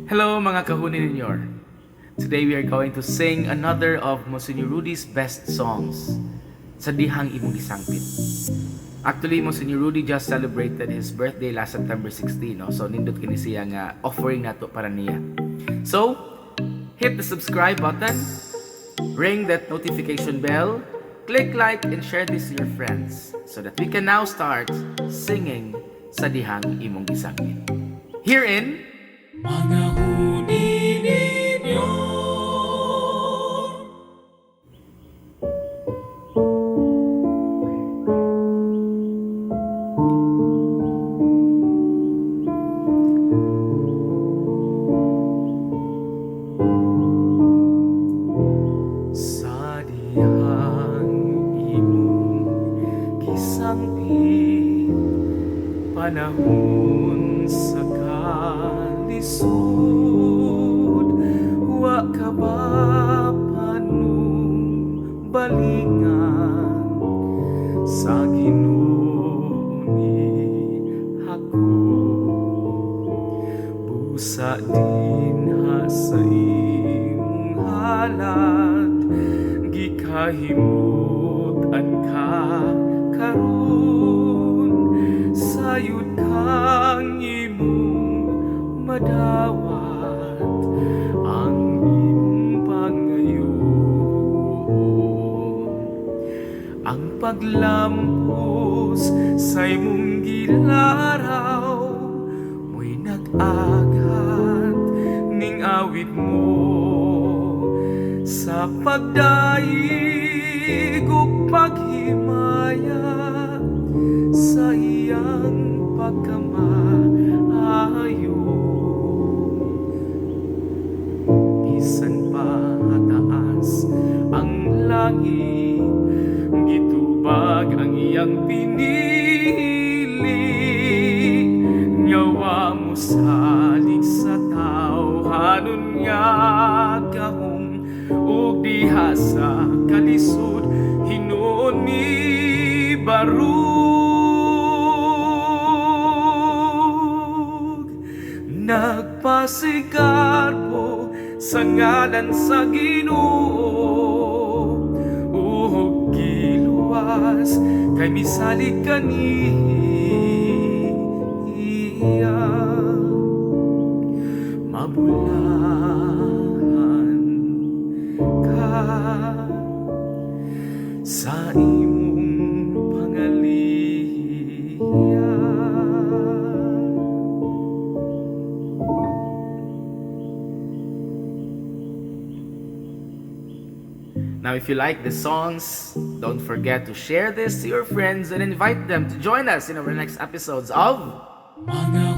Hello, mga kahuni ninyo. Today we are going to sing another of Monsignor Rudy's best songs, "Sa Dihang Imong Gisangpit." Actually, Monsignor Rudy just celebrated his birthday last September 16, no? So nindot kini siya nga offering nato para niya. So, hit the subscribe button, ring that notification bell, click like and share this to your friends so that we can now start singing "Sa Dihang Imong Gisangpit." Herein, Mga huni ninyo. Sa dihang imong gisangpit, panahon sa kalisod, wa ka ba panumbalingan sa Ginoo ni Jacob? Busa dinha sa imong halad, gikahimutan ka karon, sayod kang imong madawat ang imong pangayoon. Ang paglampos sa imong gilaraw mo'y nag-aghat ning awit mo sa pagdayeg ug paghimaya sa iyang pagkamaayo. Bisan pa taas ang langit, gitubag ang iyang pinili nga wa mosalig sa tawhanon nga gahom, ug diha sa kalisod hinuon mibarog. Nagpasigarbo sa ngalan sa Ginoo ug giluwas kay misalig kaniya. Mabulahan ka sa imong pangaliya. Now, if you like the songs, don't forget to share this to your friends and invite them to join us in our next episodes of Mga